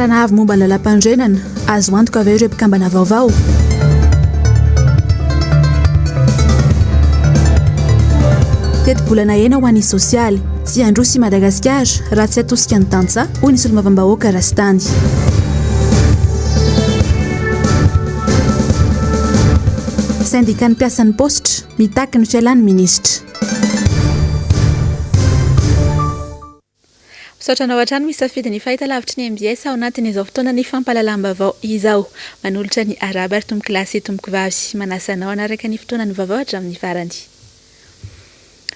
Fitsarana avo momba ny lalàmpanorenana, azo antoka ve ireo mpikambana vaovao? Tetibola nahena ho an'ny sosialy. Tsy handroso i Madagasikara raha tsy atosika ny tantsaha, hoy ny solombavambahoaka Rastany. Sendikan'ny mpiasan'ny paositra, mitaky ny fialan'ny minisitra. Misaotra anao hatrany misafidy ny fahitalavitry ny mbs ao anatin'izao fotoanan'ny fampahalalam-baovao izao. Manolotra ny arahaba ry tompokolahy sy tompokovavy. Manasa anao hanaraka ny fotoanan'ny vaovao hatramin'ny farany.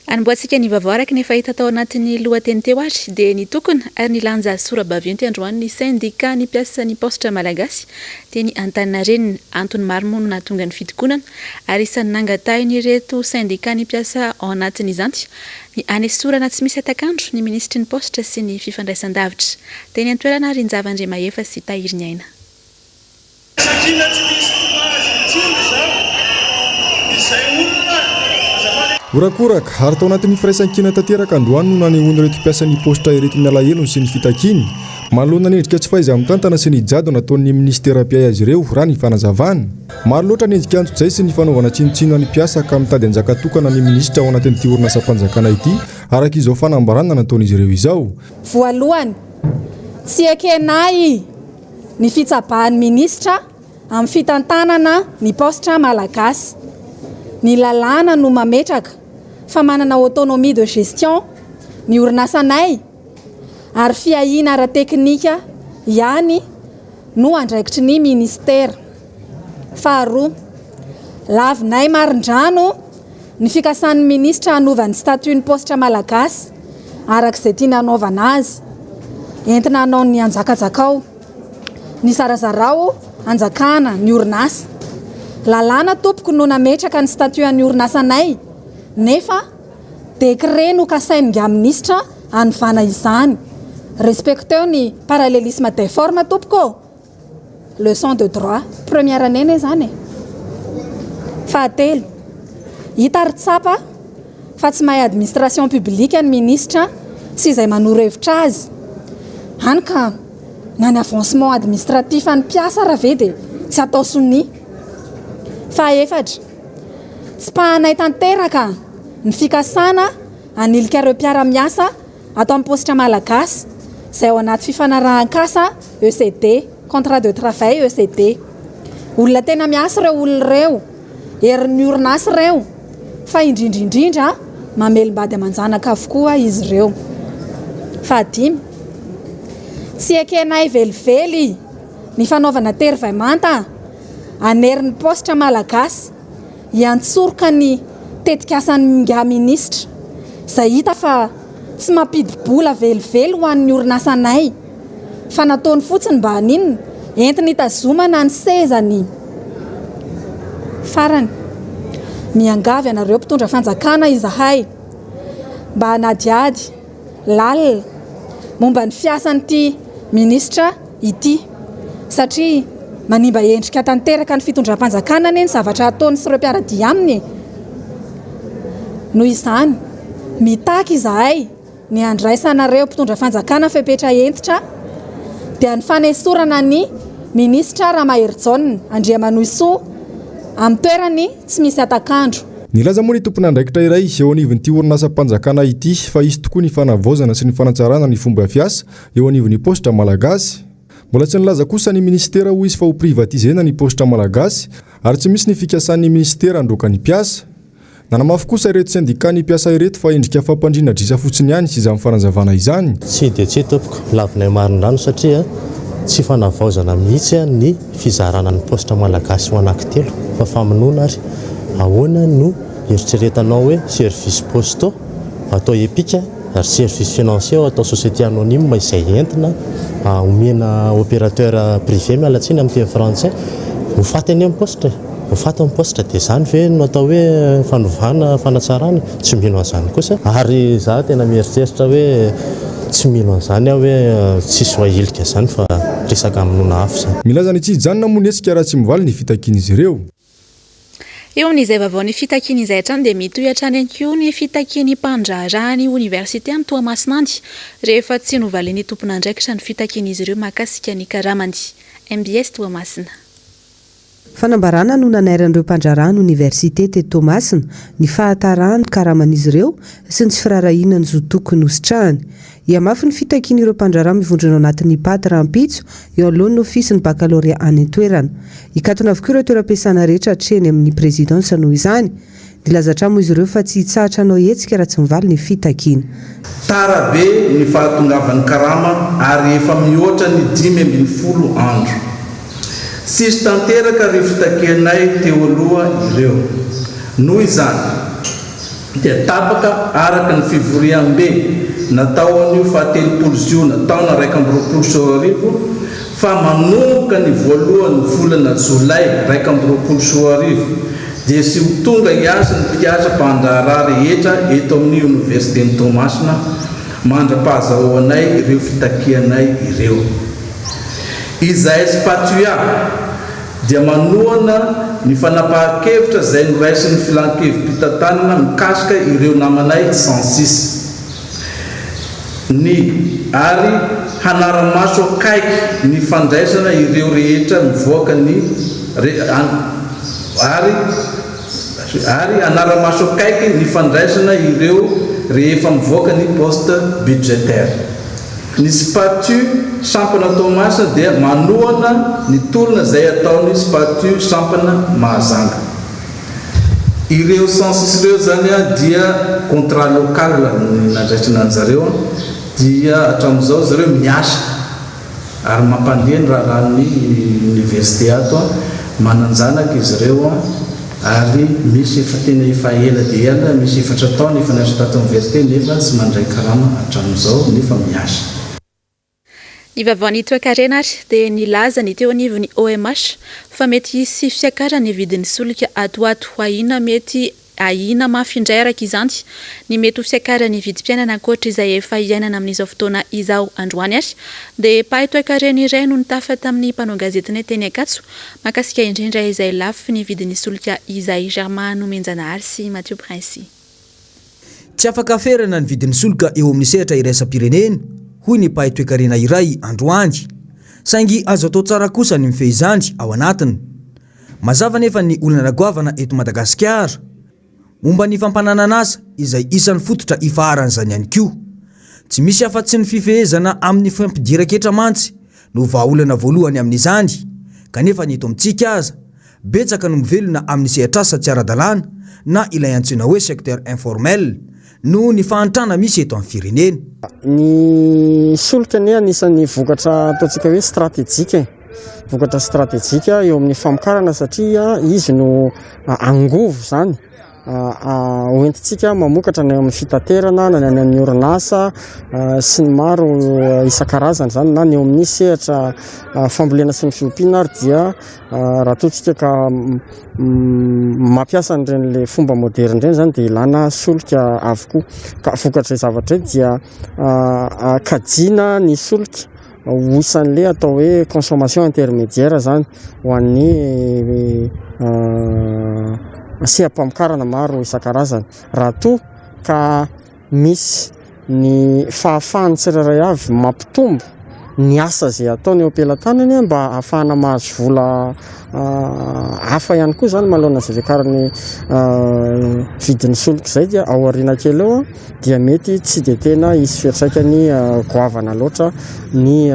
Anombohantsika ny vaovao araka ny efa hita tao anatin'ny lohateny teo ary dia nitokona ary nilanja sora-baventy androany ny sendikan'ny mpiasan'ny paositra malagasy teny Antaninarenina. Antony maro moa no nahatonga ny fitokonana ary isan'ny nangatahin'ireto sendikan'ny mpiasa ao anatin'izany ny hanesorana tsy misy hatak'andro ny minisitry ny paositra sy ny fifandraisan-davitra. Teny an-toerana ary Njava Andriamahefa sy Tahiriniaina. Satria tsy misy tonga azy intsony izany izay olona azafady. Horakoraka, ary tao anatin'ny firaisankina tanteraka androany no nanehoan'ireto mpiasan'ny paositra ireto ny alahelony sy ny fitakiany manoloana ny endrika tsy fahaiza-mitantana sy ny jadona ataon'ny minisitera mpiahy azy ireo, raha ny fanazavana. Maro loatra ny endrika antsojay sy ny fanaovana tsinontsinona ny mpiasa ka mitady hanjaka tokana ny minisitra ao anatin'ity orinasam-panjakana ity, araka izao fanambarana nataon'izy ireo izao. Voalohany, tsy ekenay ny fitsabahan'ny minisitra amin'ny fitantanana ny paositra malagasy. Ny lalàna no mametraka fa manana autonomie de gestion ny orinasanay ary fiahiana ara-teknika ihany no andraikitry ny minisitera. Faharoa, lavinay marindrano ny fikasan'ny minisitra hanova ny statut ny paositra malagasy araka izay tiany hanaovana azy, entina hanao ny hanjakajakao, ny zarazarao hanjakana ny orinasa. Lalàna tompoko no nametraka ny statut an'ny orinasanay nefa décret no kasain'ingahy minisitra hanovana izany. Respecteo ny parallélisme des formes tompoko ô! Leçon de droit première année anie izany e! Fahatelo, hita ary tsapa fa tsy mahay administration publique ny minisitra sy izay manoro hevitra azy, hany ka na ny avancement administratif an'ny mpiasa ara ve dia tsy atao sonia. Fahaefatra, tsipahanay tanteraka ny fikasana hanilika ireo mpiara-miasa Ato amin'ny Paositra Malagasy, izay ao anaty fifanarahan-kasa ECD, contrat de travail ECD. Olona tena miasa ireo olona ireo, herin'ny orinasa ireo, fa indrindra indrindra mamelom-bady aman-janaka avokoa izy ireo. Fahadimy, tsy ekenay velively ny fanaovana tery vay manta hanery ny Paositra Malagasy hiantsoroka ny tetikasan'ingahy minisitra, izay hita fa tsy mampidi-bola velively ho an'ny orinasanay, fa nataony fotsiny mba haninona? Entiny hitazomana ny sezany. Farany, miangavy anareo mpitondra fanjakana izahay mba hanadihady lalina momba ny fiasan'ity minisitra ity satria manimba endrika tanteraka ny fitondram-panjakana anie ny zavatra ataony sy ireo mpiara-dia aminy e! Noho izany, mitaky izahay ny handraisanareo mpitondra fanjakana fepetra hentitra dia ny fanesorana ny minisitra Ramaherijaona Andriamanohisoa amin'ny toerany tsy misy hatak'andro. Nilaza moa ny tompon'andraikitra iray eo anivon'ity orinasam-panjakana ity fa hisy tokoa ny fanavaozana sy ny fanatsarana ny fomba fiasa eo anivon'ny paositra malagasy. Mbola tsy nilaza kosa ny minisitera hoy izy fa ho privatizena ny paositra malagasy ary tsy misy ny fikasan'ny minisitera handroaka ny mpiasa. Nanamafy kosa ireto sendikan'ny mpiasa ireto fa endrika fampandriana adrisa fotsiny ihany izany fanazavana izany. Tsia dia tsia tompoko, lavinay marindrano satria tsy fanavaozana mihitsy ny fizarana ny paositra malagasy ho anankitelo fa famonoana ary ahoana no eritreretanao hoe service postaux atao EPIC ary service financier atao société anonyme izay entina omena opérateur privé miala tsiny amin'ny teny frantsay ho faty anie ny paositra e! ho faty ny paositra dia izany ve no atao hoe fanovana fanatsarana? Tsy mino an'izany kosa ary za tena mieritreritra hoe tsy mino an'izany aho hoe tsisy ho ahilika izany fa resaka hamonoana afo izany. Milaza ny tsy hijanona moa ny hetsika raha tsy mivaly ny fitakian'izy ireo. Eo amin'izay vaovaon'ny fitakiana izay hatrany dia mitohy hatrany ihany koa ny fitakian'ny mpandraharaha ny oniversite any Toamasina any rehefa tsy novalian'ny tompon'andraikitra ny fitakian'izy ireo mahakasika ny karamany. Mbs Toamasina. Fanambarana no nanairan'ireo mpandraharaha ny oniversite teto Toamasina ny fahatarahan'ny karaman'izy ireo sy ny tsy firaharahiana ny zo tokony hositrahany. Hihamafy ny fitakian'ireo mpandraharaha mivondrona ao anatin'ny IPAD rahampitso eo anoloan'ny ofisin'ny bakalorea any an-toerana. Hikatona avokoa ireo toeram-piasana rehetra hatreny amin'ny prezidansa noho izany. Nilaza hatrany moa izy ireo fa tsy hitsahatra hanao hetsika raha tsy mivaly ny fitakiana. Tara be ny fahatongavan'ny karama ary efa mihoatra ny 15 andro. Tsisy tanteraka ireo fitakianay teo aloha ireo. Noho izany, dia tapaka araka ny fivoriambe natao anio faha 30 jiona taona 2021 fa manomboka ny voalohan'ny volana jolay 2021 dia sy ho tonga hiasa ny mpiasa mpandraharaha rehetra eto amin'ny Oniversiten'i Toamasina mandra-pahazahoanay ireo fitakianay ireo. Izahay Spatua dia manohana ny fanapahan-kevitra izay noraisin'ny Filankevi-pitantanana mikasika ireo namanay Censis. Ny ary hanara-maso akaiky ny fandraisana ireo rehetra mivoaka ny ary ary hanara-maso akaiky ny fandraisana ireo rehefa mivoaka ny poste budgétaire. Ny Spatu sampana Toamasina dia manohana ny tolona izay ataon'ny Spatu sampana Mahazanga. Ireo census ireo izany dia contrat local no nandraisana an'zareo dia hatramin'izao zareo miasa ary mampandeha ny raharahan'ny université ato, manan-janaka izy ireo ary misy efa tena efa ela dia ela, misy efatra taona efa niasa tato université nefa tsy mandray karama hatramin'izao nefa miasa. Ny vaovaon'ny toekarena ary dia nilaza ny teo anivon'ny OMH fa mety hisy fiakaran'ny vidin'ny solika ato ho ato. Ahiana mety ahiana mafy indray araka izany ny mety ho fiakaran'ny vidim-piainana ankoatra izay efa iainana amin'izao fotoana izao. Androany ary dia mpahay toekarena iray no nitafa tamin'ny mpanao gazetinay teny Ankatso mahakasika indrindra izay lafiny vidin'ny solika izay. Germain Nomenjanahary sy Mathieu Princy. Tsy afaka ferana ny vidin'ny solika eo amin'ny sehatra iraisam-pirenena, hoy ny mpahay toekarena iray androany. Saingy azo atao tsara kosa ny mifehy izany ao anatiny. Mazava anefa ny olana goavana eto Madagasikara momba ny fampananan'asa izay isan'ny fototra ifaharan'izany ihany koa. Tsy misy afa-tsy ny fifehezana amin'ny fampidiran-ketra mantsy no vahaolana voalohany amin'izany kanefa ny eto amintsika aza Betsaka no mivelona amin'ny sehatr'asa tsy ara-dalàna na ilay antsoina hoe secteur informel noho ny fahantrana misy eto amin'ny firenena. Ny solika anie anisan'ny vokatra ataontsika hoe stratejika e, vokatra stratejika eo amin'ny famokarana satria izy no angovo izany hoentintsika mamokatra na eo amin'ny fitaterana na ny any amin'ny orinasa sy ny maro isan-karazany izany na ny eo amin'ny sehatra fambolena sy ny fiompiana ary dia raha toa tsika ka mampiasa an'ireny le fomba moderina ireny izany dia ilana solika avokoa ka vokatr'izay zavatra izay dia kajiana ny solika ho isan'le atao hoe consommation intermédiaire izany ho an'ny seha-pamokarana maro isan-karazany raha toa ka misy ny fahafahan'ny tsirairay avy mampitombo ny asa izay ataony eo am-pelatanany mba hahafahana mahazo vola hafa ihany koa izany manoloana izay fiakaran'ny vidin'ny solika izay dia ao aoriana kely eo dia mety tsy dia tena hisy fiantraikany goavana loatra ny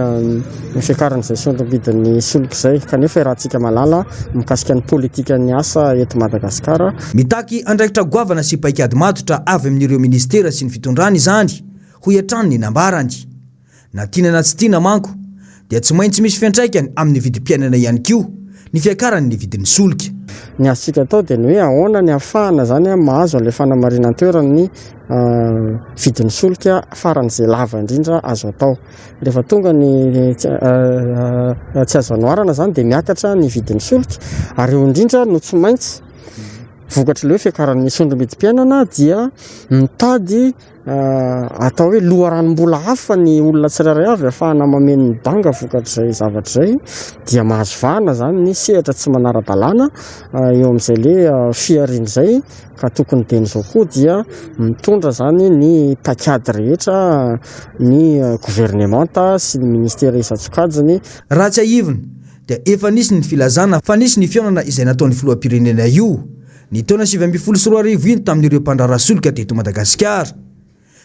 fiakaran'izay sondrom-bidin'ny solika izay kanefa iarahantsika mahalala mikasika ny politikan'ny asa eto Madagasikara. Mitaky andraikitra goavana sy paikady matotra avy amin'ireo minisitera sy ny fitondrana izany, hoy hatrany ny nambarany. Na tiana na tsy tiana manko dia tsy maintsy misy fiantraikany amin'ny vidim-piainana ihany koa ny fiakaran'ny vidin'ny solika. Ny azontsika atao dia ny hoe ahoana ny ahafahana izany mahazo an'ilay fanamarinan-toeran'ny vidin'ny solika faran'izay lava indrindra azo atao. Rehefa tonga ny tsy azo anoharana izany dia miakatra ny vidin'ny solika ary eo indrindra no tsy maintsy. Vokatr'ilay hoe fiakaran'ny sondrom-bidim-piainana dia mitady atao hoe loharanom-bola hafa ny olona tsirairay avy ahafahana mameno ny banga vokatr'izay zavatra izay dia mahazo vahana izany ny sehatra tsy manara-dalàna eo amin'izay le fihariana izay ka tokony dieny izao koa dia mitondra izany ny paikady rehetra ny governemanta sy ny ministera isan-tsokajiny. Raha tsiahivina dia efa nisy ny filazana fa nisy ny fihaonana izay nataon'ny filoham-pirenena io Ny taona 2019 iny tamin'ireo mpandraharaha solika teto Madagasikara.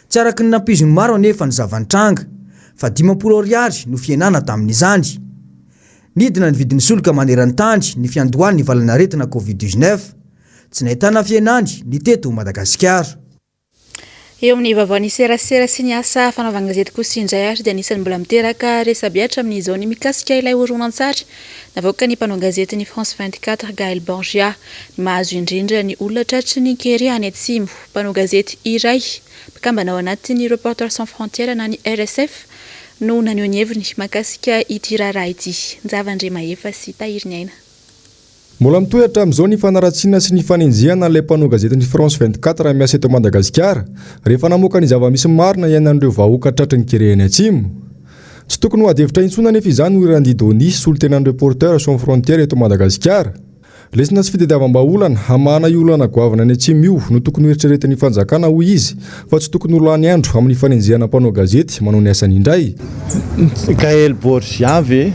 Tsy araka ny nampoizin'ny maro anefa ny zava-nitranga, fa 50 ariary no fihenana tamin'izany. Nidina ny vidin'ny solika maneran-tany ny fiandohan'ny valanaretina Covid 19. Tsy nahitana fihenany ny teto Madagasikara. Eo amin'ny vaovaon'ny serasera sy ny asa fanaovan-gazety kosa indray ary dia anisan'ny mbola miteraka resabe hatramin'izao ny mikasika ilay horonantsary navoakan'ny mpanao gazetin'ny France 24 Gaël Borgia. Ny mahazo indrindra ny olona tratry ny kere any atsimo. Mpanao gazety iray mpikambana ao anatin'ny Reporters sans frontières na ny RSF no naneho ny heviny mahakasika ity raharaha ity. Njava Andriamahefa sy Tahiriniaina. Mbola mitohy hatramin'izao ny fanaratsiana sy ny fanenjehana an'ilay mpanao gazetin'ny France 24 miasa eto Madagasikara, rehefa namoaka ny zava-misy marina iainan'ireo vahoaka tratry ny kere any Atsimo. Tsy tokony ho adihevitra intsony anefa izany hoy Randy Donny, solontenan'ny Reporters sans frontières eto Madagasikara. Lesona sy fitadiavam-bahaolana hamahana io olana goavana any Atsimo io no tokony hoeritreretin'ny fanjakana hoy izy fa tsy tokony ho lany andro amin'ny fanenjehana mpanao gazety manao ny asany indray. Gaël Borgia ve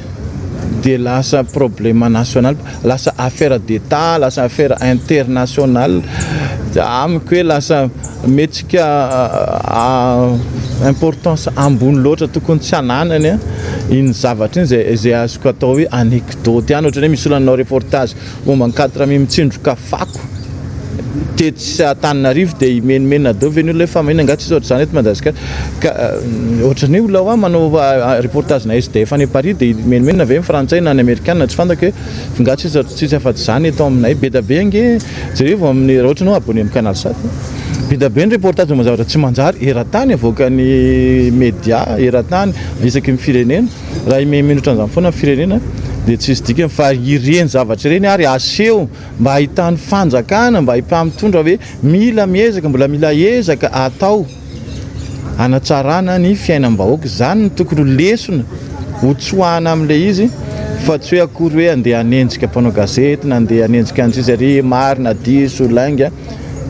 dia lasa problème national, lasa affaire d'Etat, lasa affaire internationale, amiko hoe lasa omentsika importance ambony loatra tokony tsy hananany iny zavatra iny izay izay azoko atao hoe anecdote ihany, ohatran'ny hoe misy olona nanao reportage Momba ny quatre mi mitsindroka fako tetsy Antananarivo dia himenomenona daholo ve ny olona hoe fa maninona angaha tsisy ohatr'izany eto Madagasikara? Ka ohatran'ny hoe olona hoa manao reportage na SDF any Paris dia himenomenona ve ny frantsay na ny amerikana tsy fantako hoe f'ngaha tsisy tsisy afa-tsy izany eto aminay? Be dia be ange jerevo amin'ny raha ohatra ianao abonné amin'ny canal sat be dia be ny reportage momba zavatra tsy manjary eran-tany avoakan'ny media eran-tany isaky ny firenena. Raha himenomenona ohatran'izany foana ny firenena dia tsy hisy dikany fa ireny zavatra ireny ary aseho mba hahitan'ny fanjakana, mba hahitan'ny mpitondra hoe mila miezaka, mbola mila ezaka atao hanatsarana ny fiainam-bahoaka. Izany no tokony ho lesona ho tsoahana amin'ilay izy fa tsy hoe akory hoe andeha hanenjika mpanao gazety na andeha hanenjika antsika ary marina, diso, lainga,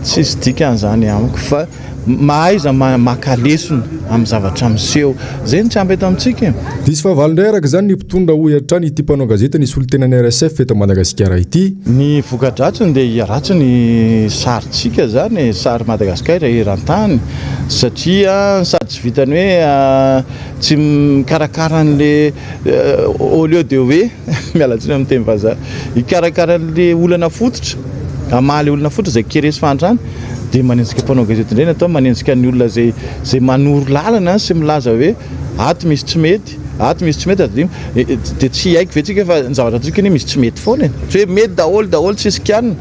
tsisy dikany izany amiko fa Mahaiza maka lesona amin'ny zavatra miseho. Izay no tsy ampy eto amintsika e. Diso fahavalo indray araka izany ny mpitondra hoy hatrany ity mpanao gazety nisolo tena ny RSF eto Madagasikara ity. Ny voka-dratsiny dia hiharatsy ny sarintsika izany e, sary Madagasikara eran-tany satria sady tsy vitan'ny hoe tsy mikarakara an'le au lieu de hoe, miala tsiny amin'ny teny vazaha, hikarakara an'le olana fototra, hamaha le olana fototra izay kere sy fahantrana dia manenjika mpanao gazety indray ny atao, manenjika ny olona izay izay manoro lalana sy milaza hoe ato misy tsy mety, ato misy tsy mety, ato dia tsy hiaiky ve tsika fa ny zavatra ataontsika anie misy tsy mety foana e, tsy hoe mety daholo daholo tsisy kianina,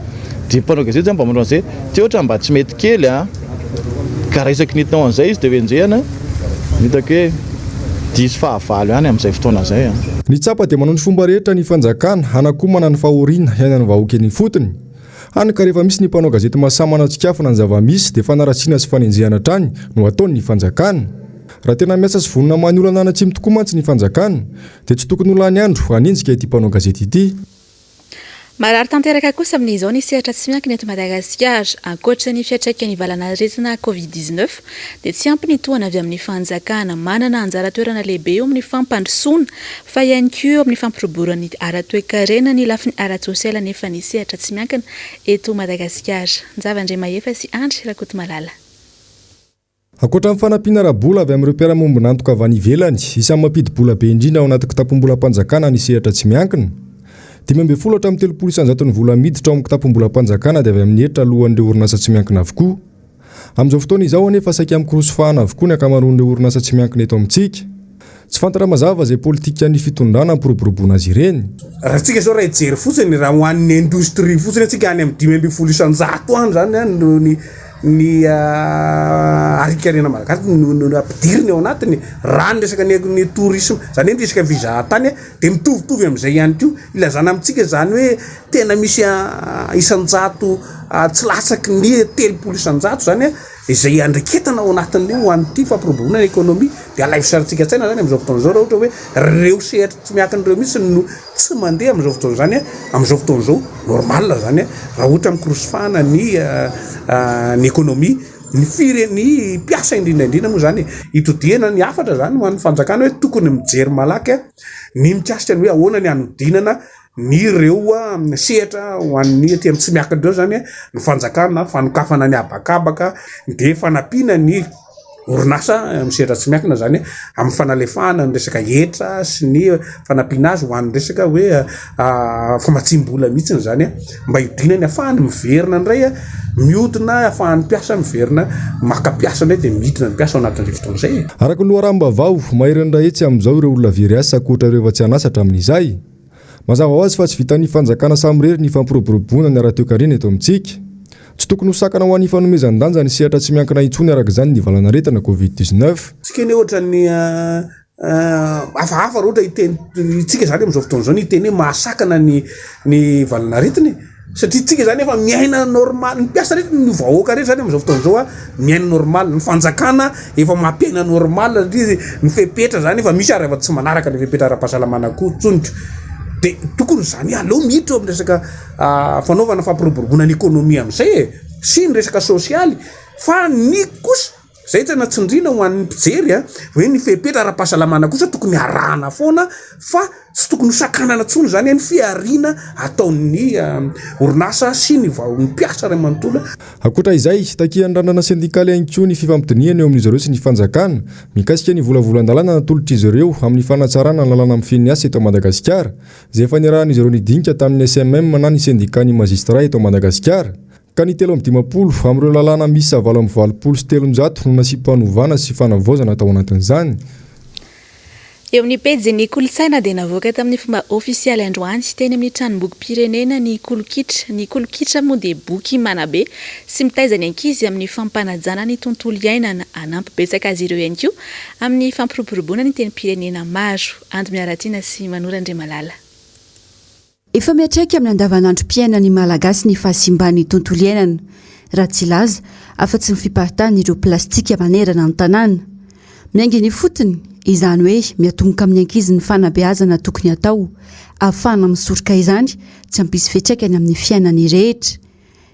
dia ny mpanao gazety zany mba manao an'izay, ty ohatra mba tsy mety kely an, ka raha isaky ny hitanao an'izay izy dia ho enjehina, hitako hoe diso fahavalo ihany amin'izay fotoana izay an. Ny tsapa dia manao ny fomba rehetra ny fanjakana hanakomana ny fahoriana iainan'ny vahoaka eny ifotony. Hany ka rehefa misy ny mpanao gazety mahasahy manatsikafona ny zava-misy dia fanaratsiana sy fanenjehana hatrany no ataon'ny fanjakana. Raha tena miasa sy vonona hamaha ny olana any atsimo tokoa mantsy ny fanjakana dia tsy tokony ho lany andro hanenjika ity mpanao gazety ity. Marary tanteraka kosa amin'izao ny sehatra tsy miankina eto Madagasikara. Ankoatra ny fiantraikan'ny valanaretina Covid 19 dia tsy ampy ny tohana avy amin'ny fanjakana. Manana anjara toerana lehibe eo amin'ny fampandrosoana fa ihany koa eo amin'ny fampiroboroana ny ara-toekarena ny lafiny ara-tsosialy anefa ny sehatra tsy miankina eto Madagasikara. Njava Andriamahefa sy Andry Rakotomalala. Ankoatra ny fanampiana ara-bola avy amin'ireo mpiara-miombon'antoka avy any ivelany, isan'ny mampidi-bola be indrindra ao anaty kitapom-bolam-panjakana ny sehatra tsy miankina. 15 hatramin'ny 30 isan-jaton'ny vola miditra ao amin'ny kitapom-bolam-panjakana dia avy amin'ny hetra aloan'ireo orinasa tsy miankina avokoa. Amin'izao fotoana izao anefa saika mikorosy fahana avokoa ny ankamaroan'ireo orinasa tsy miankina eto amintsika. Tsy fantatra mazava izay politikan'ny fitondrana hampiroboroboana azy ireny. Raha tsika zao raha hijery fotsiny, raha ho an'ny indostria fotsiny antsika any amin'ny 15% any zany no ny ny harinkarena malagasy no no ampidirina ao anatiny, raha ny resaka ny ny tourisme, zany hoe ny resaka fizahantany dia mitovitovy amin'izay ihany koa, ilazana amintsika zany hoe tena misy isan-jato. tsy latsaky ny 30% izany izay iandraiketana ao anatin'io ho an'ity fampiroboroboana ny ekonomia. Dia alaivo sarintsika an-tsaina izany amin'izao fotoana izao raha ohatra hoe ireo sehatra tsy miankina ireo mihitsy no tsy mandeha amin'izao fotoana izany, amin'izao fotoana izao normal izany raha ohatra mikorosofahana ny ny ekonomia, ny fire- ny mpiasa indrindra indrindra moa izany e. Itodihana ny hafatra izany ho an'ny fanjakana hoe tokony mijery malaky ny mikasika ny hoe ahoana ny hanodinana ny ireo sehatra ho an'ny aty amin'ny tsy miankina ireo zany ny fanjakana, fanokafana ny habakabaka dia fanampiana ny orinasa amin'ny sehatra tsy miankina zany amin'ny fanalefahana ny resaka hetra sy ny fanampiana azy ho an'ny resaka hoe famatsiam-bola mihitsy zany mba hidinany ahafahany miverina indray mihodina ahafahan'ny mpiasa miverina maka mpiasa indray dia midina ny mpiasa ao anatin'izay fotoana izay e. Araka ny loharanom-baovao, maherin'ny iray hetsy amin'izao ireo olona very asa ankoatra ireo efa tsy an'asa hatramin'izay. Mazava ho azy fa tsy vitan'ny fanjakana samirery ny fampiroboroboana ny ara-toekarena eto amintsika. Tsy tokony ho sakana ho an'ny fanomezan-danja ny sehatra tsy miankina intsony araka izany ny valanaretina Covid 19. Tsika anie ohatran'ny hafahafa raha ohatra hiteny, tsika zany amin'izao fotoana izao ny hiteny hoe mahasakana ny ny valanaretina e, satria tsika zany efa miaina normal, ny mpiasa rehetra, ny vahoaka rehetra zany amin'izao fotoana izao a miaina normal, ny fanjakana efa mampiaina normal satria ny fepetra zany efa misy ary efa tsy manaraka ny fepetra ara-pahasalamana koa intsony ko, de tokony zany hoe aleo miditra eo amin'ny resaka fanaovana fampiroboroboana ny ekonomia amin'izay e, sy ny resaka sosialy fa ny kosa Izay tena tsindriana ho an'ny mpijery a, hoe ny fepetra ara-pahasalamana kosa tokony arahana foana fa tsy tokony ho sakanana intsony izany ny fihariana ataon'ny orinasa sy ny ny mpiasa iray manontolo. Ankoatra izay, takian'ny randrana sendikaly ihany koa ny fifampidinihana eo amin'izy ireo sy ny fanjakana mikasika ny volavolan-dalàna natolotr'izy ireo amin'ny fanatsarana ny lalàna mifehy ny asa eto Madagasikara, izay efa niarahan'izy ireo nidinika tamin'ny SMM na ny sendikan'ny magistrat eto Madagasikara. Ka ny 53 amin'ireo lalàna miisa 388 no nasiam-panovana sy fanavaozana tao anatin'izany. Eo amin'ny pejin'ny kolontsaina dia navoaka tamin'ny fomba ofisialy androany teny amin'ny tranombokim-pirenena ny Kolokitra. Ny Kolokitra moa dia boky manabe sy mitaiza ny ankizy amin'ny fampanajana ny tontolo iainana. Hanampy betsaka azy ireo ihany koa amin'ny fampiroboroboana ny tenim-pirenena maro. Ando Miaratiana sy Manoro Andriamalala. Efa miantraika amin'ny andavanandrom-piainan'ny Malagasy ny fahasimban'ny tontolo iainana, raha tsy hilaza afa-tsy ny fiparitahan'ireo plastika manerana ny tanàna. Miainga eny ifotony, izany hoe miatomboka amin'ny ankizy ny fanabeazana tokony hatao, ahafahana misoroka izany tsy hampisy fiantraikany amin'ny fiainan'ny rehetra.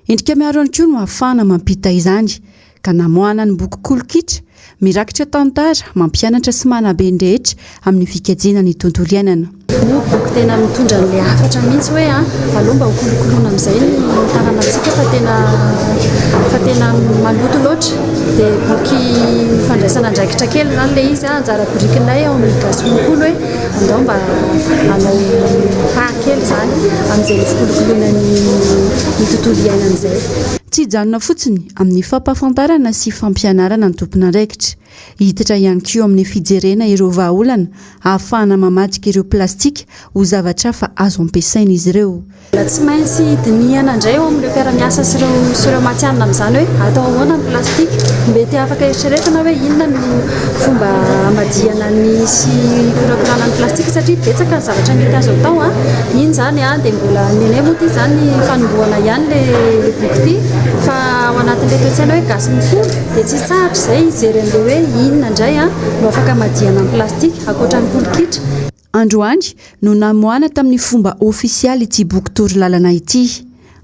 Endrika maro ihany koa no ahafahana mampita izany, ka namoahana ny boky Kolokitra, mirakitra tantara, mampianatra sy manabe ny rehetra amin'ny fikajiana ny tontolo iainana. Io boky tena mitondra an'ilay hafatra mihitsy hoe aleo mba hokolokoloina amin'izay ny tanànantsika fa tena fa tena maloto loatra. Dia boky fandraisana andraikitra kely izany ilay izy, anjara birikinay ao amin'ny Gasy Kolokolo hoe andao mba hanao pas kely izany amin'izay fikolokoloana ny ny tontolo iainana izay. Tsy hijanona fotsiny amin'ny fampahafantarana sy fampianarana ny tompon'andraikitra. Hiditra ihany koa amin'ny fijerena ireo vahaolana ahafahana mamadika ireo plastika ho zavatra hafa azo ampiasaina izy ireo. Mbola tsy maintsy dinihana indray eo amin'ireo mpiara-miasa sy ireo sy ireo matihanina amin'izany hoe atao ahoana ny plastika. Mety afaka eritreretina hoe inona no fomba hamadihana ny sy hikurakurana ny plastika satria betsaka ny zavatra mety azo atao. Iny izany dia mbola ny anay moa ity izany fanombohana ihany ilay boky ity fa ao anatin'ilay toe-tsaina hoe gasy mikolo dia tsy hitsahatra izay hijery an'ilay hoe inona indray no afaka hamadihana ny plastika ankoatra ny polokitra. Androany no namoahana tamin'ny fomba ofisialy ity boky torolalana ity.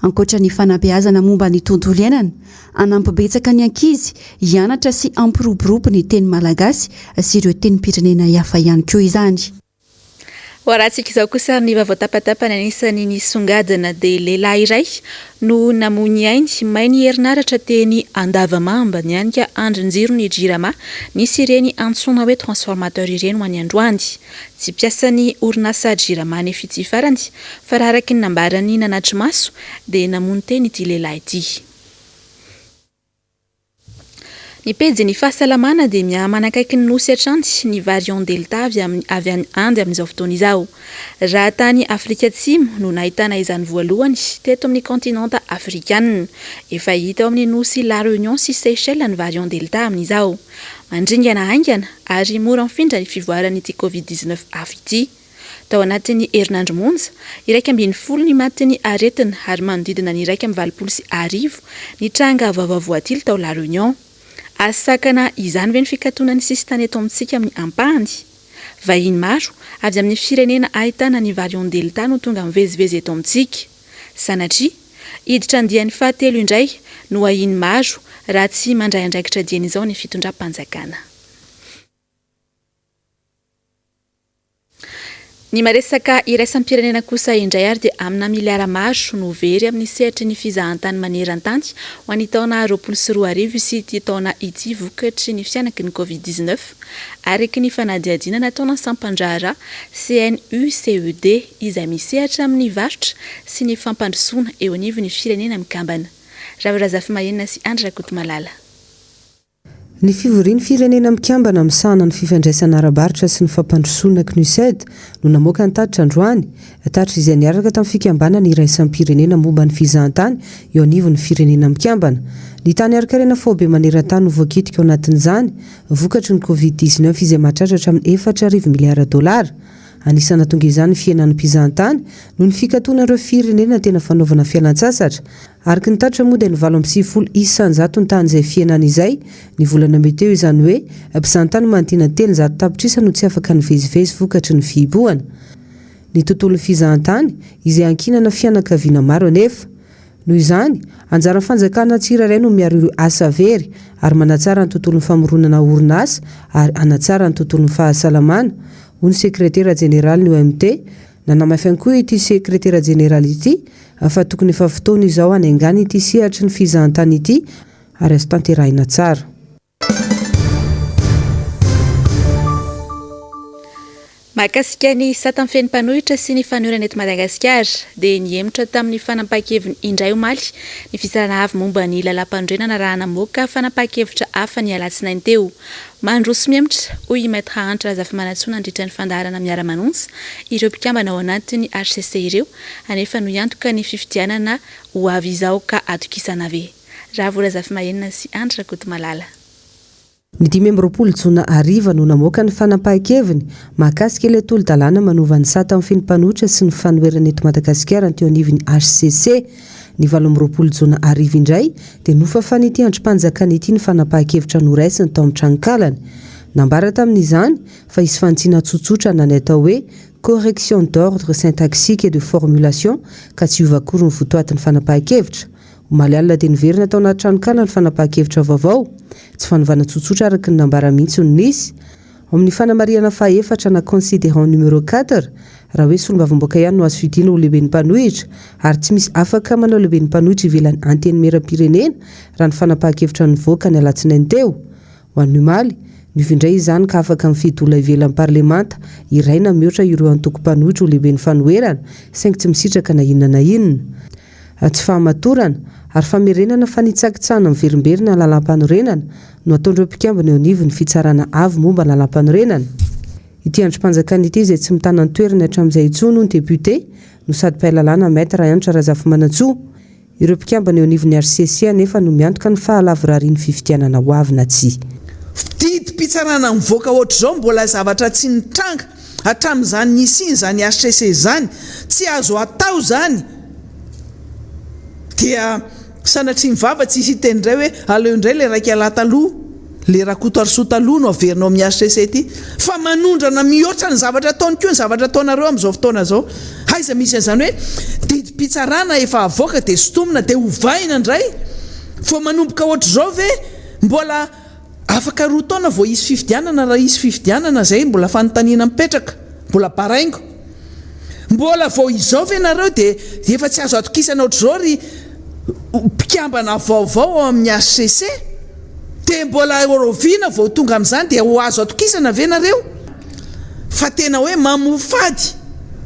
Ankoatra ny fanabeazana momba ny tontolo iainana, hanampy betsaka ny ankizy hianatra sy hampiroborobo ny teny malagasy sy ireo tenim-pirenena hafa ihany koa izany. Ho arahantsika izao kosa ny vaovao tapatapany anisan'ny nisongadina dia lehilahy iray no namoy ny ainy, may ny herinaratra teny Andavamamba, nianika andrin-jiro ny Jirama, nisy ireny antsoina hoe transformateur ireny ho an'ny androany. Tsy mpiasan'ny orinasa Jirama anefa ity farany fa raha araka ny nambaran'ny nanatri-maso dia namono tena ity lehilahy ity. Ny pejin'ny fahasalamana dia miha-manakaiky ny Nosy hatrany ny variant Delta avy amin'ny avy any Inde amin'izao fotoana izao. Raha tany Afrika Atsimo no nahitana izany voalohany teto amin'ny kaontinanta Afrikanina. Efa hita ao amin'ny Nosy La Réunion sy Seychelles ny variant Delta amin'izao. Mandringana haingana ary mora mifindra ny fivoaran'ity Covid 19 hafa ity. Tao anatin'ny herinandro monja, 11 ny matin'ny aretina ary manodidina ny 1081 ny tranga vaovao voatily tao La Réunion. Azo sakana izany ve ny fikatonan'ny sisintany eto amintsika amin'ny ampahany? Vahiny maro avy amin'ny firenena ahitana ny variant Delta no tonga mivezivezy eto amintsika. Sanatria, hiditra andiany fahatelo indray no ahian'ny maro raha tsy mandray andraikitra dieny izao ny fitondram-panjakana. Ny maresaka iraisam-pirenena kosa indray ary dia amina miliara maro no very amin'ny sehatry ny fizahantany maneran-tany ho an'ny taona 2020 sy ity taona ity vokatry ny fianaky ny Covid 19, araka ny fanadihadiana nataona sampan-draharaha CNUCED izay misehatra amin'ny varotra sy ny fampandrosoana eo anivon'ny Firenena Mikambana. Ravo Razafimahenina sy Andry Rakotomalala. Ny fivorian'ny Firenena Mikambana misahana ny fifandraisana ara-barotra sy ny fampandrosoana, Cnuced, no namoaka ny tatitra androany, tatitra izay niaraka tamin'ny fikambanana iraisam-pirenena momba ny fizahantany eo anivon'ny Firenena Mikambana. Ny tany harin-karena faobe maneran-tany no voakitika ao anatin'izany, vokatry ny Covid dix-neuf izay mahatratra hatramin'ny 4000 miliara dolara. Anisan'ny nahatonga izany ny fihenan'ny mpizahantany noho ny fikatonan'ireo firenena tena fanaovana fialantsasatra, Araka ny tatitra moa dia ny 98 isanjaton'ny tahan'izay fihenana izay ny volana mey teo, izany hoe mpizahantany manodidina ny 300 tapitrisa no tsy afaka nivezivezy vokatry ny fihibohana. Ny tontolon'ny fizahantany, izay ankinana fianakaviana maro anefa. Noho izany, anjaran'ny fanjakana tsirairay no miaro ireo asa very ary manatsara ny tontolon'ny famoronana orinasa ary hanatsara ny tontolon'ny fahasalamana, hoy ny sekretera jeneralin'ny OMT, Nanamafy ihany koa ity sekretera jeneraly ity fa tokony efa fotoana izao hanaingana ity sehatry ny fizahantany ity ary azo tanterahina tsara. Mahakasika ny sata mifehy ny mpanohitra sy ny fanoherana eto Madagasikara dia nihemotra tamin'ny fanapahan-keviny indray omaly ny Fitsarana Avo momba ny Lalàmpanorenana raha namoaka fanapahan-kevitra hafa ny alatsinainy teo. Mandroso mihemotra, hoy i Maître Hanitra Razafimanantsoa nandritra ny fandaharana Miara-manonja ireo mpikambana ao anatin'ny hcc ireo anefa no hiantoka ny fifidianana ho avy izao ka atokisana ve? Ravo Razafimahenina sy Andry Rakotomalala. Ny 25 jona hariva no namoaka ny fanapahan-keviny mahakasika ilay tolo-dalàna manova ny sata mifehy ny mpanohitra sy ny fanoherana eto Madagasikara ny teo anivon'ny hcc. Ny 28 jona hariva indray dia nofafan'ity andrim-panjakana ity ny fanapahan-kevitra noraisiny tao amin'ny tranonkalany. Nambara tamin'izany fa hisy fanitsiana tsotsotra na ny atao hoe correction d'ordre syntaxique et de formulation ka tsy hiova akory ny votoatin'ny fanapahan-kevitra. Omaly alina dia niverina tao anaty tranonkala ny fanapahan-kevitra vaovao. Tsy fanovana tsotsotra araka ny nambara mihitsy no nisy. Ao amin'ny fanamarihana fahaefatra na considérant numéro quatre, raha hoe solombavambahoaka ihany no azo fidiana ho lehiben'ny mpanohitra ary tsy misy afaka manao lehiben'ny mpanohitra ivelan'ny Antenimierampirenena raha ny fanapahan-kevitra nivoaka ny alatsinainy teo. Ho an'ny omaly, niova indray izany ka afaka mifidy olona ivelan'ny parlemanta iray na mihoatra ireo antoko mpanohitra ho lehiben'ny fanoherana saingy tsy misitraka na inona na inona. Tsy fahamatorana, ary famerenana fanitsakitsahana miverimberina ny lalàmpanorenana no ataon'ireo mpikambana eo anivon'ny Fitsarana Avo momba ny Lalàmpanorenana. Ity andrim-panjakana ity izay tsy mitana ny toerany hatramin'izay intsony hoy ny depiote no sady mpahay lalàna Maître Hanitra Razafimanantsoa. Ireo mpikambana eo anivon'ny hcc anefa no miantoka ny fahalavorarian'ny fifidianana ho avy na tsia. Didim-pitsarana mivoaka ohatr'izao mbola zavatra tsy nitranga hatramin'izany nisian'izany hcc izany, tsy azo atao izany dia sanatria ny vava tsy hisy hiteny indray hoe aleo indray ilay raika lahy taloha, ilay Rakotoarisoa taloha no averina ao amin'ny hcc ity fa manondrana mihoatra ny zavatra ataony koa ny zavatra ataonareo amin'izao fotoana izao. Aiza misy an'izany hoe didim-pitsarana efa avoaka dia sintomina dia ovaina indray? Vao manomboka ohatr'izao ve mbola afaka roa taona vao hisy fifidianana raha hisy fifidianana izay mbola fanontaniana mipetraka, mbola baraingo. Mbola vao izao ve nareo dia efa tsy azo atokisana ohatr'izao ry mpikambana vaovao ao amin'ny hcc? Dia mbola rahoviana vao tonga amin'izany dia ho azo atokisana ve nareo? Fa tena hoe mamofady,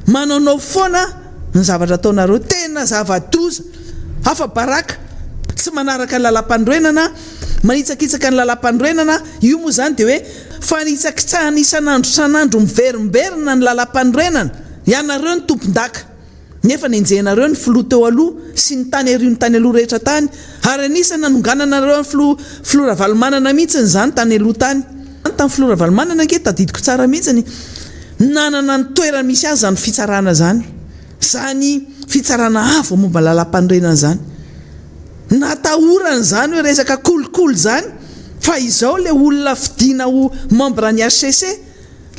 manaonao foana ny zavatra ataonareo, tena zava-doza, afa-baraka, tsy manaraka ny lalam-panorenana, manitsakitsaka ny lalam-panorenana, io moa izany dia hoe fanitsakitsahana isan'andro isan'andro miverimberina ny lalam-panorenana, ianareo no tompon-daka, nefa nenjehinareo ny filoha teo aloha sy ny tany aorian'ny tany aloha rehetra tany, ary anisan'ny nanongananareo an'i filoha filoha Ravalomanana mihitsiny izany tany aloha tany. Tamin'ny filoha Ravalomanana ange tadidiko tsara mihitsiny. Nanana ny toerana misy azy izany fitsarana izany, izany fitsarana avo momba ny lalàmpanorenana izany. Natahorana izany hoe resaka kolikoly izany fa izao ilay olona fidiana ho membre ny HCC,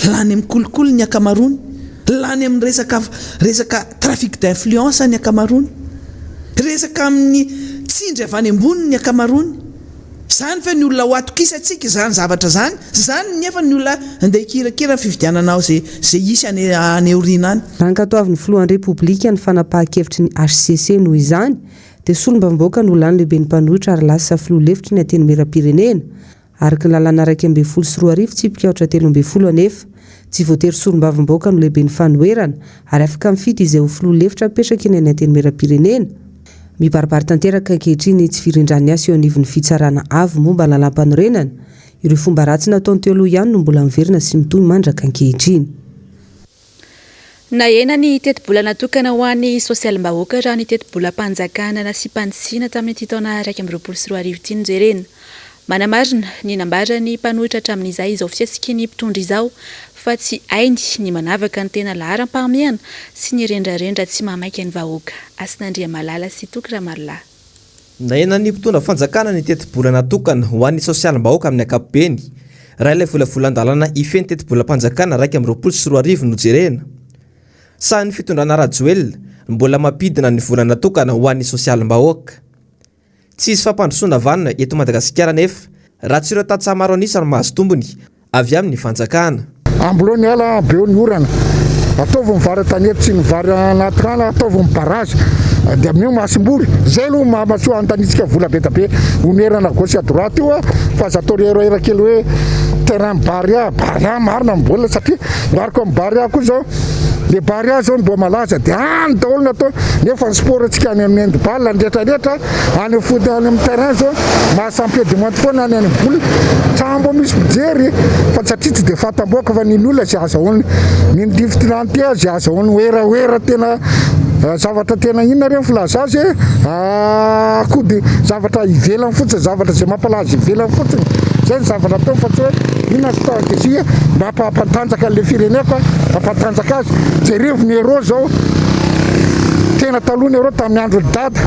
lany amin'ny kolikoly ny ankamaroany, lany amin'ny resaka resaka trafic d'influence ny ankamaroany, resaka amin'ny tsindry avy any ambony ny ankamaroany. Izany ve ny olona ho atokisantsika izany zavatra izany? Izany nefa ny olona andeha hikirakira ny fifidianana ao izay izay hisy any any aoriana any. Raha ankatoavin'ny filohan'ny Repoblika ny fanapahan-kevitry ny HCC noho izany, dia solombavambahoaka no lany lehiben'ny mpanohitra ary lasa filoha lefitry ny Antenimierampirenena. Araka ny lalàna 2011 tsipika aotra 13 anefa, tsy voatery solombavambahoaka no lehiben'ny fanoherana ary afaka mifidy izay ho filoha lefitra apetraky ny any Antenimierampirenena. Mibaribary tanteraka ankehitriny ny tsy firindran'ny asa eo anivon'ny Fitsarana Avo momba ny Lalàmpanorenana. Ireo fomba ratsy nataony teo aloha ihany no mbola miverina sy mitohy mandraka ankehitriny. Nahena ny tetibola natokana ho an'ny sosialim-bahoaka raha ny tetibolam-panjakana nasiam-panitsiana tamin'ity taona 2021 ity no jerena. Manamarina ny nambaran'ny mpanohitra hatramin'izay izao fihetsiky ny mpitondra izao fa tsy hainy ny manavaka ny tena laharam-pahamehana sy ny rendrarendra tsy mahamaika ny vahoaka. Hasina Andriamalala sy Toky Ramarolahy. Nahenan'ny mpitondra fanjakana ny tetibola natokana ho an'ny sosialim-bahoaka amin'ny ankapobeny, raha ilay volavolan-dalàna hifehy ny tetibolam-panjakana 2021 no jerena. Sahin'ny fitondrana Rajoelina ny mbola mampidina ny vola natokana ho an'ny sosialim-bahoaka. Tsy hisy fampandrosoana vanona eto Madagasikara anefa raha tsy ireo tantsaha maro an'isa no mahazo tombony avy amin'ny fanjakana. Amboleo ny ala, beo ny orana. Ataovy ny vary an-tanety sy ny vary anaty rano, ataovy ny barrage dia amin'io masomboly. Izay aloha no mahasoa antanitsika vola be dia be onerana à gauche à droite io fa aza atao erreur kely hoe terrain Barea, Barea marina ny baolina satria ohariko amin'ny Barea koa izao, le Barea izao no mbola malaza dia any daholo no atao nefa ny sport antsika any amin'ny handball ny rehetra rehetra Any foot any amin'ny terrain zao maha champion du monde foana any any boule tsa mbo misy mpijery fa satria tsy de fatam-boaka fa ny olona zay azahoany ny rivotr'anty zay azahoany werawera tena zavatra tena inona re ny filaza azy e kody zavatra ivelany fotsiny zavatra zay mampalaza ivelany fotsiny zay ny zavatra atao fa tsy hoe inona stratégie mba hampatanjaka an'le fireneko hampatanjaka azy jerevo ny euro zao tena taloha ny euro tamin'ny andron'i dada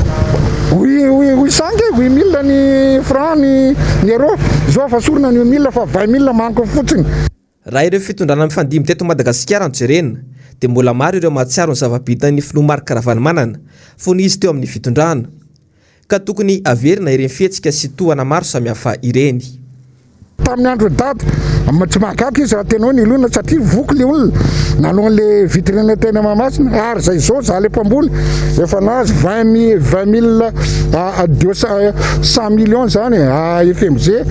Huit huit huit cent nge 8000 ny franc ny ny euro zao afa sorona ny 8000 fa 20000 manko fotsiny. Raha ireo fitondrana mifandimby teto Madagasikara no jerena dia mbola maro ireo mahatsiaro ny zava-bitan'ny filoha Marc Ravalomanana fony izy teo amin'ny fitondrana. Ka tokony haverina ireny fihetsika sy tohana maro samihafa ireny. Tamin'ny andron'i Dada, tsy mahagaga izy raha tena hoe nilona satria voky le olona nanao an'le vitrine teny Mahamasina ary zay zao za le mpamboly efa nahazo vingt mille vingt mille à deux cent cent millions zany à FMG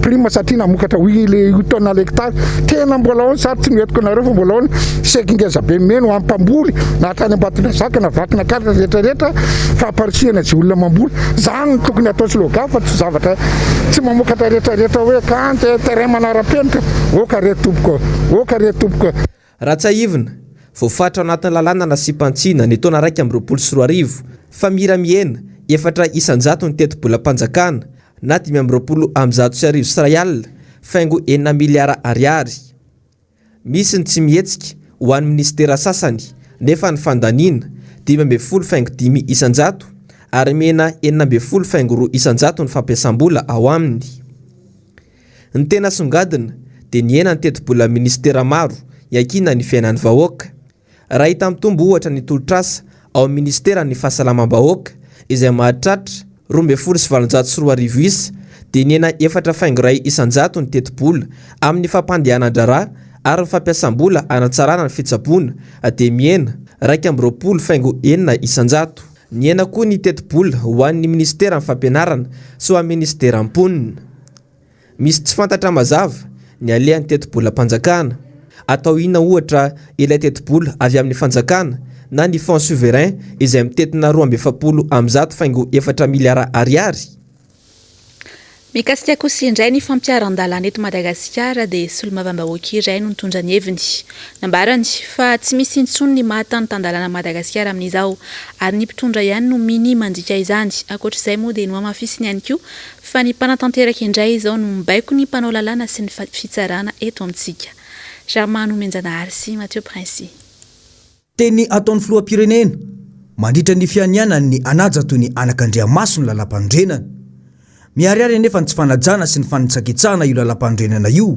prime satria namokatra huit huit tonnes à l'hectare tena mbola ao ny sary tsy noentiko anareo fa mbola ao ny chèque ngeza be meno ho an'ny mpamboly na hatrany Ambatondrazaka na Vakinakaratra rehetra rehetra famparisihana izay olona mamboly zany no tokony atao slogan fa tsy zavatra Tsy mamokatra rehetra rehetra hoe kanto e, terrain manara-penitra, ok re tompoko, ok re tompoko. Raha tsiahivina, voafaritra ao anatin'ny lalàna nasiam-panitsiana ny taona 2021 fa mira mihena 4% ny tetibolam-panjakana na 1125 faingo enina miliara ariary. Misy ny tsy mihetsika ho an'ny minisitera sasany nefa ny fandaniana, 15 faingo 5 isanjato, ary mihena 16 faingo 2 isanjato ny fampiasam-bola ao aminy. Ny tena songadina dia nihena ny tetibolan'ny minisitera maro iankinan'ny fiainan'ny vahoaka. Raha hita mitombo ohatra ny tolotr'asa ao amin'ny minisiteran'ny Fahasalamam-bahoaka izay mahatratra 2812 isa dia nihena 4 faingo 1 isan-jato ny tetibola amin'ny fampandehanan-draharaha ary ny fampiasam-bola hanatsarana ny fitsaboana dia mihena 21 faingo 6 isan-jato. Nihena koa ny tetibola ho an'ny minisiteran'ny Fampianarana sy ho an'ny minisiteran'ny Mponina. Misy tsy fantatra mazava ny alehan'ny tetibolam-panjakana. Atao inona ohatra ilay tetibola avy amin'ny fanjakana na ny fonds souverain izay mitentina 142 faingo efatra miliara ariary? Mikasika kosa indray ny fampiharan-dalàna eto Madagasikara dia solombavambahoaka iray no nitondra ny heviny. Nambarany fa tsy misy intsony ny maha tany tan-dalàna an'i Madagasikara amin'izao ary ny mpitondra ihany no minia mandika izany. Ankoatra izay moa dia nohamafisiny ihany koa Fa ny mpanatanteraka indray izao no mibaiko ny mpanao lalàna sy ny fitsarana eto amintsika. Germain Nomenjanahary sy Mathieu Princy. Teny ataon'ny filoham-pirenena mandritra ny fianianany ny hanaja toy ny anakandriamaso ny lalàmpanorenana. Miharihary anefa ny tsy fanajana sy ny fanitsakitsahana io lalàmpanorenana io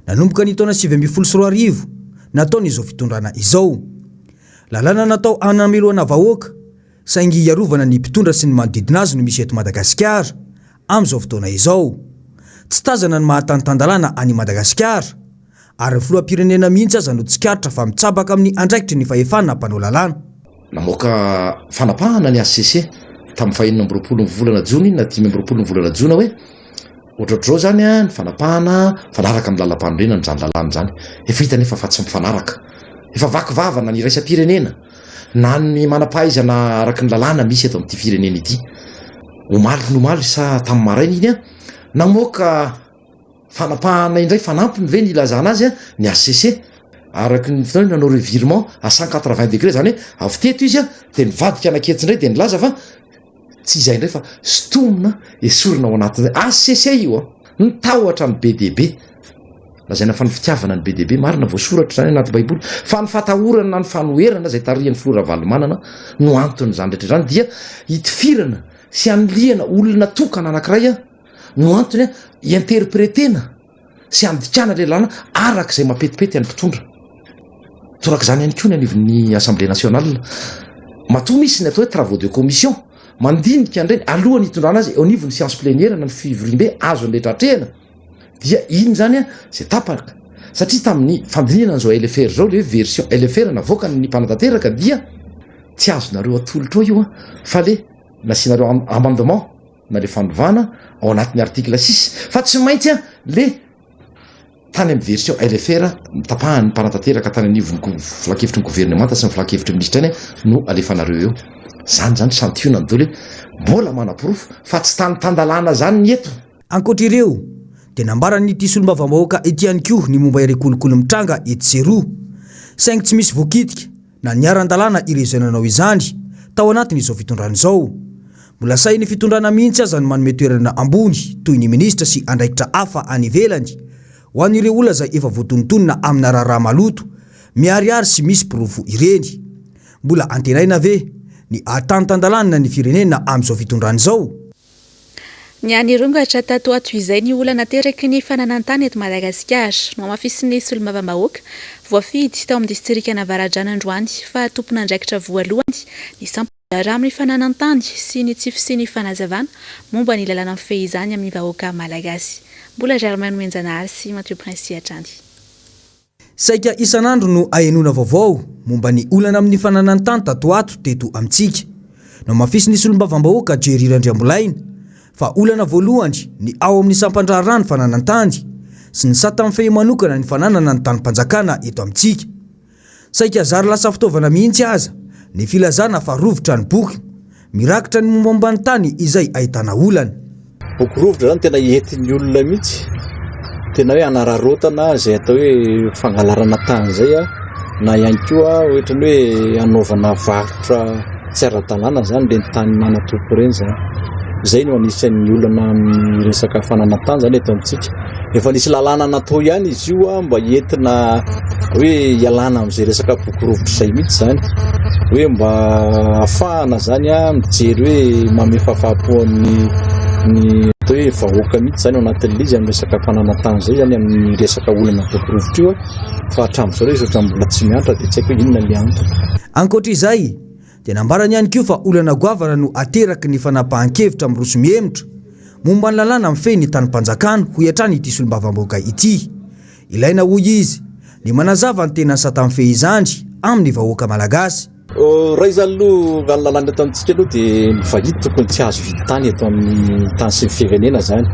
nanomboka ny taona 2019 nataon'izao fitondrana izao. Lalàna natao hanamelohana vahoaka saingy hiarovana ny mpitondra sy ny manodidina azy no misy eto Madagasikara amin'izao fotoana izao. Tsy tazana ny maha tany tan-dalàna an'i Madagasikara ary ny filoham-pirenena mihitsy aza no tsikaritra fa mitsabaka amin'ny andraikitry ny fahefana mpanao lalàna. Namoaka fanapahana ny hcc tamin'ny fahenina amby roapolo ny volana jona iny na 25 ny volana jona hoe ohatrohatr'izao izany ny fanapahana mifanaraka amin'ny lalampanorenana izany lalàna izany. Efa hita anefa fa tsy mifanaraka. Efa vaky vava na ny iraisam-pirenena na ny manam-pahaizana araka ny lalàna misy eto amin'ity firenena ity. Omaly ny omaly sa tamin'ny maraina iny namoaka fanapahana indray fanampiny ve ny ilazana azy ny hcc araka ny fotoana nanao revirement à 180 degré zany hoe avy teto izy dia nivadika anaketsy indray dia nilaza fa tsy izay indray fa sintomina esorina ao anatin'izay hcc io a ny tahotra ny be dia be lazaina fa ny fitiavana ny be dia be marina voasoratra izany anaty baiboly fa ny fatahorana ny fanoherana izay tarihan'ny filoha Ravalomanana no anton'izany rehetra izany dia hitifirana sy hanilihana olona tokana anankiray a no antony a hi-interpretena sy handikana ilay lalàna araka izay mampetipety an'ny mpitondra. Torak'izany ihany koa ny anivon'ny Assemblée nationale. Matoa misy ny atao hoe travaux de commission, mandinika an'ireny alohan'ny hitondrana azy eo anivon'ny séance plénière na ny fivoriambe azon'ny rehetra atrehina dia iny izany a izay tapaka satria tamin'ny fandinihana an'izao LFR izao ilay hoe version LFR navoakan'ny mpanatanteraka dia tsy azonareo atolotra ao io a fa le nasianareo amendement na le fanovana ao anatin'ny article six fa tsy maintsy a le tany amin'ny version LFR tapahan'ny mpanatanteraka tany anivon'ny filankevitry ny governemanta sy ny filankevitry ny minisitra any no alefanareo eo. Zany zany santionany daholo hoe mbola manaporofo fa tsy tany tan-dalàna zany ny eto. Ankoatra ireo, dia nambaran'ity solombavambahoaka ity ihany koa ny momba ireo kolikoly mitranga etsy sy eroa, saingy tsy misy voakitika na niharan-dalàna ireo izay nanao izany tao anatin'izao fitondrana izao. Mbola sahin'ny fitondrana mihitsy aza ny manome toerana ambony toy ny minisitra sy andraikitra hafa any ivelany ho an'ireo olona izay efa voatonontonona amina raharaha maloto miharihary sy misy porofo ireny. Mbola antenaina ve ny hahatantan-dalàna ny firenena amin'izao fitondrana izao? Niha-nirongatra tato ho ato izay ny olana ateraky ny fananan-tany eto Madagasikara. Nohamafisin'ny solombavambahoaka voafidy tao amin'ny distrikan'Avaradrano androany fa tompon'andraikitra voalohany ny sampan-draharaha amin'ny fananan-tany sy ny tsy fisian'ny fanazavana momba ny lalàna mifehy izany amin'ny vahoaka malagasy. Mbola Germain Nomenjanahary sy Mathieu Princi hatrany. Saika isan'andro no ahenoana vaovao momba ny olana amin'ny fananan-tany tato ho ato teto amintsika. Nohamafisin'ny solombavambahoaka Jerry Randriambolaina fa olana voalohany ny ao amin'ny sampan-draharaha ny fananan-tany sy ny sata mifehy manokana ny fananana ny tanim-panjakana eto amintsika. Saika zary lasa fitaovana mihitsy aza ny filazana fa rovitra ny boky mirakitra ny mombamomba ny tany izay ahitana olana. Boky rovitra zany tena entin'ny olona mihitsy, tena hoe hanararaotana izay atao hoe fangalarana tany izay na ihany koa ohatran'ny hoe hanaovana varotra tsy ara-dalàna zany ireny tany manan-tompo ireny zany. Izay no anisan'ny olana amin'ny resaka fananan-tany zany eto amintsika. Efa nisy lalàna natao ihany izy io mba entina hoe hialana amin'izay resaka boky rovitra izay mihitsy izany. Hoe mba ahafahana zany mijery hoe manome fahafaham-po amin'ny ny atao hoe vahoaka mihitsy zany ao anatin'ilay izy amin'ny resaka fananan-tany izay zany amin'ny resaka olana boky rovitra io fa hatramin'izao ilay izy ohatran'ny mbola tsy miantra dia tsy haiko hoe inona ilay antony. Ankoatra izay dia nambarany ihany koa fa olana goavana no ateraky ny fanapahan-kevitra miroso mihemotra momba ny lalàna mifehy ny tanim-panjakana, hoy hatrany ity solombavambahoaka ity. Ilaina, hoy izy, ny manazava ny tena sata mifehy izany amin'ny vahoaka malagasy. Raha izany aloha, raha ny lalàna eto amintsika aloha dia ny vahiny tokony tsy hahazo vidy tany eto amin'ny tany sy ny firenena izany.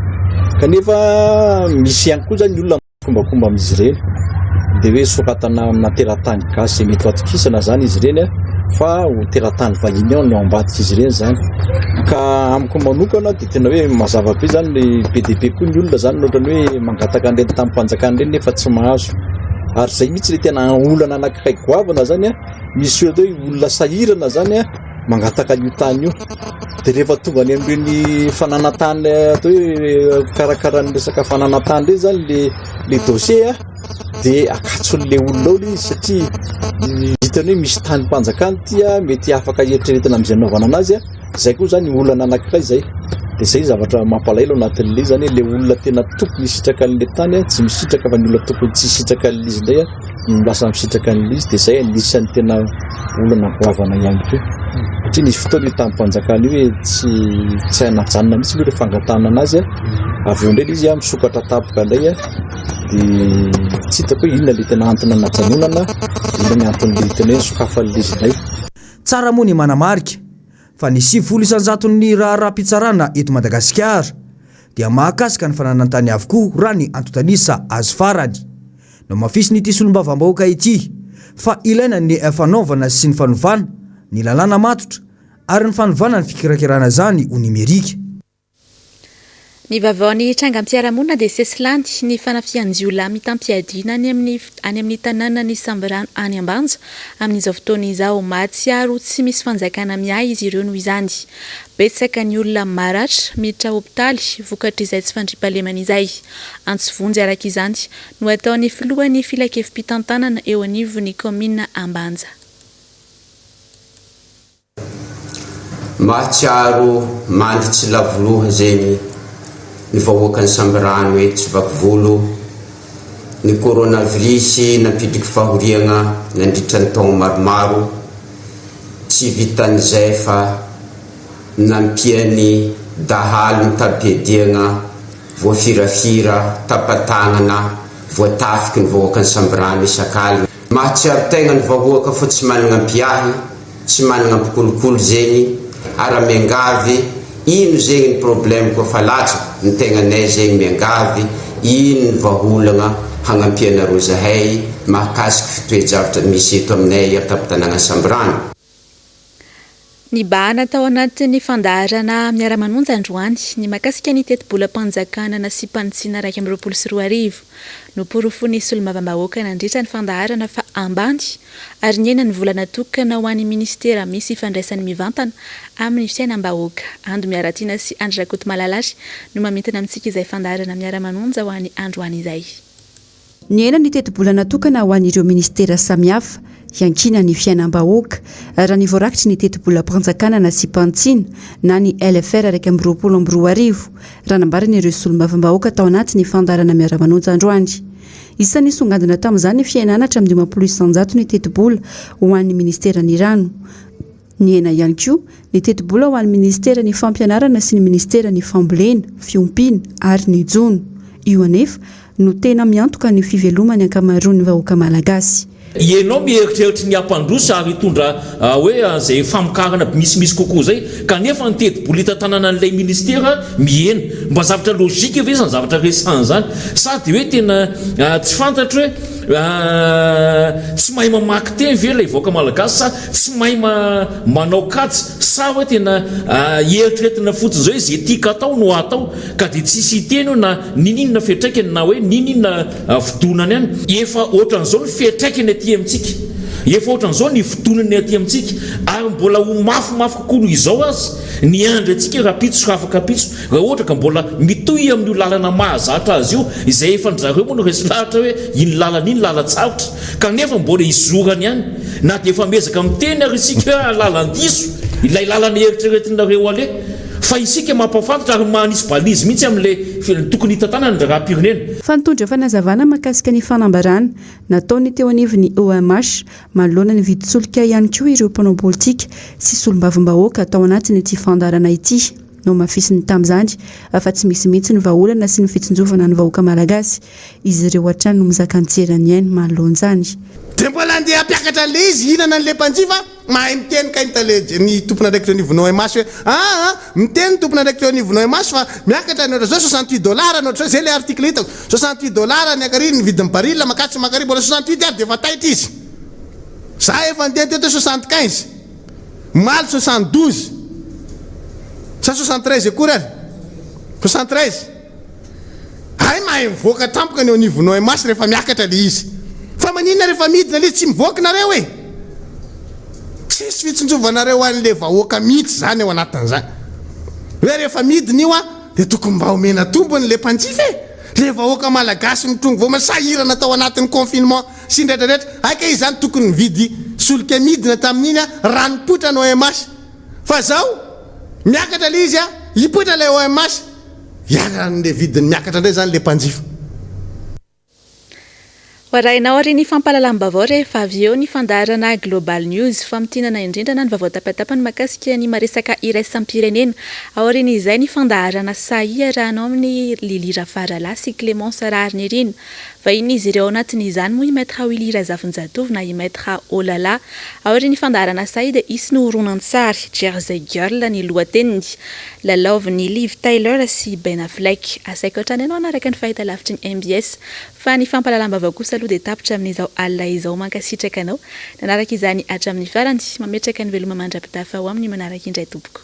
Kanefa misy ihany koa izany ny olona Mitsikombakomba amin'izy ireny dia hoe soratana amina teratany gasy izay mety ho atokisana izany izy ireny fa ho teratany vahiny ao ny ao ambadik'izy ireny izany. Ka amiko manokana dia tena hoe mazava be izany ny be dia be koa ny olona izany no ohatran'ny hoe mangataka an'ireny tanim-panjakana ireny nefa tsy mahazo. Ary izay mihitsy ilay tena olana anankiray goavana izany, misy hoe olona sahirana izany mangataka io tany io. Dia rehefa tonga any amin'ireny fananan-tany atao hoe fikarakaran'ny resaka fananan-tany ireny zany le le dossier a, Dia akatson'ilay olona ao ilay izy satria hitany hoe misy tanim-panjakana ity mety afaka eritreretina amin'izay anaovana anazy. Izay koa izany olana anankiray izay. Dia izay zavatra mampalahelo anatin'ilay izy izany hoe ilay olona tena tokony hisitraka an'ilay tany tsy misitraka fa ny olona tokony tsy hisitraka an'ilay izy indray no lasa misitraka an'ilay izy. Dia izay anisan'ny tena olana goavana ihany koa. Satria nisy fotoana io tanim-panjakana io hoe tsy tsy najanona mihitsy aloha ilay fangatahana anazy. Avy eo indray ilay izy misokatra tampoka indray. Dia tsy hitako hoe inona ilay tena antony nanajanonana, inona ny anton'ilay tena hoe nisokafan'ilay izy indray. Tsara moa ny manamarika fa ny 90 isan-jaton'ny raharaham-pitsarana eto Madagasikara dia mahakasika ny fananan-tany avokoa raha ny antontan'isa azo farany. Nohamafisin'ity solombavambahoaka ity fa ilaina ny fanaovana sy ny fanovana ny lalàna matotra ary ny fanovana ny fikirakirana izany ho nimerika. Ny vaovaon'ny trangam-piarahamonina dia sesilany ny fanafihan-jiolahy mitam-piadiana any amin'ny any amin'ny tanànan'i Sambirano any Ambanja amin'izao fotoana izao. Mahatsiaro tsy misy fanjakana miahy izy ireo noho izany. Betsaka ny olona maratra miditra hopitaly vokatr'izay tsy fandriampahalemana izay. Antso vonjy araka izany no ataon'ny filohan'ny filankevi-pitantanana eo anivon'ny kaominina Ambanja. Mahatsiaro mandry tsy lavo loha zegny ny vahoakan'i Sambirano eto Tsivakivolo, ny coronavirus nampidriky fahoriagna nandritra ny taogno maromaro, tsy vitan'izay fa nampian'ny dahalo mitam-piadiagna voafirafira, tapa-tagnana, voatafiky ny vahoakan'i Sambirano isak'aligna. Mahatsiaro tegna ny vahoaka fô tsy managna mpiahy. Tsy managna mpikolokolo zegny ara miangavy ino zegny ny problème koa fa latsaka ny tegnanay zegny miangavy ino ny vaholagna hagnampianareo zahay mahakasiky fitoejavatra misy eto aminay antampon-tanàgnan'i Sambirano. Nibahana tao anatin'ny fandaharana Miara-manonja androany ny mahakasika ny tetibolam-panjakana nasiam-panitsiana 2021. Noporofoin'ny solombavambahoaka nandritra ny fandaharana fa ambany ary nihena ny vola natokana ho an'ny minisitera misy ifandraisany mivantana amin'ny fiainam-bahoaka. Ando Miaratiana sy Andry Rakotomalala ary no mamintina amintsika izay fandaharana Miara-manonja ho an'ny androany izay. Nihena ny tetibola natokana ho an'ireo minisitera samihafa iankinan'ny fiainam-bahoaka, raha ny voarakitry ny tetibolam-panjakana nasiam-panitsiana na ny LFR 2021, raha nambaran'ireo solombavambahoaka tao anatin'ny fandaharana Miara-manonja androany. Isan'ny nisongadina tamin'izany ny fihenana hatramin'ny 50% ny tetibola ho an'ny minisiteran'ny rano. Nihena ihany koa ny tetibola ho an'ny minisiteran'ny fampianarana sy ny minisiteran'ny fambolena, fiompiana ary ny jono. Io anefa no tena miantoka ny fiveloman'ny ankamaroan'ny vahoaka malagasy. Ianao mieritreritra ny hampandroso ary hitondra hoe izay famokarana misimisy kokoa izay kanefa ny tetibola hitantanana an'ilay ministera mihena. Mba zavatra logique ve izany zavatra resahana izany? Sa dia hoe tena tsy fantatro hoe tsy mahay mamaky teny ve ilay vahoaka malagasy sa tsy mahay manao kajy sa hoe tena eritreretina fotsiny izao hoe izay tian-katao no atao ka dia tsisy hiteny eo na n'inon'inona fiantraikany na hoe n'inon'inona Fidonany any. Efa ohatran'izao ny fiantraikany aty amintsika. Efa ohatran'izao ny fidonany aty amintsika. Ary mbola ho mafimafy kokoa noho izao aza ny andry antsika rahampitso sy afak'ampitso raha ohatra ka mbola mitohy amin'io lalana mahazatra azy io, izay efa ndry zareo moa no resy lahatra hoe iny lalana iny lalan-tsarotra kanefa mbola izorany ihany na dia efa miezaka miteny ary isika hoe lalan-diso ilay lalana eritreretinareo aleha. Fa isika mampahafantatra ary manisy balise mihitsy amin'ilay tokony hitantanana ny raharaham-pirenena. Fa nitondra fanazavana mahakasika ny fanambarana nataon'ny teo anivon'ny OMH manoloana ny vidin-tsolika ihany koa ireo mpanao politika sy solombavambahoaka tao anatin'ity fandaharana ity. Nohamafisiny tamin'izany fa tsy misy mihitsy ny vahaolana sy ny fitsinjovana ny vahoaka malagasy. Izy ireo hatrany no mizaka ny tsy eran'ny ainy manoloana izany. Dia mbola andeha hampiakatra an'ilay izy hihinana an'ilay mpanjifa? Mahay miteny kay ny tale ny tompon'andraikitra eo anivon'ny OMH hoe aa miteny ny tompon'andraikitra eo anivon'ny OMH fa miakatra ny ohatr'izao 68 dollars ny ohatr'izao, zay le article hitako, 68 dollars ny akary ny vidin'ny baril makatso makary mbola 68 ary dia efa taitra izy, za efa niteny teto hoe 75, omaly 72 sa 73 akory ary, 73. Hay mahay mivoaka tampoka ny eo anivon'ny OMH rehefa miakatra le izy. Fa maninona rehefa midina le izy tsy mivoaka nareo e? Tsisy fitsinjovanareo an'le vahoaka mihitsy zany ao anatin'izany. Hoe rehefa midina io an, dia tokony mba omena tombony le mpanjifa e! Le vahoaka malagasy mitrongy vao sahirana tao anatin'ny confinement sy ny rehetra rehetra, hay kay izy zany tokony nividy solika midina tamin'iny a, raha nipoitra ny OMH. Fa zao, miakatra le izy a, hipoitra ilay OMH, hiaran'le vidiny miakatra indray zany le mpanjifa. Ho arahina aorian'ny fampahalalam-baovao rehefa avy eo ny fandaharana Global News, famintinana indrindra na ny vaovao tapatapany mahakasika ny maresaka iraisam-pirenena. Aorian'izay ny fandaharana Sahy iarahanao amin'i Lily Rafaralahy sy Clémence Raharinirina. Vahinin'izy ireo ao anatin'izany moa i Maître Willy Razafinjatovo na i Maître Olala. Aorian'ny fandaharana Sahy dia hisy ny horonantsary Jersey Girl ny lohateniny. Lalaovin'i Liv Tyler sy Ben Affleck. Asaiko hatrany ianao hanaraka ny fahitalavitry ny mbs. Fa ny fampahalalam-baovao kosa aloha dia tapitra amin'izao alina izao. Mankasitraka anao nanaraka izany hatramin'ny farany. Mametraka ny veloma mandra-pitafa ho amin'ny manaraka indray tompoko.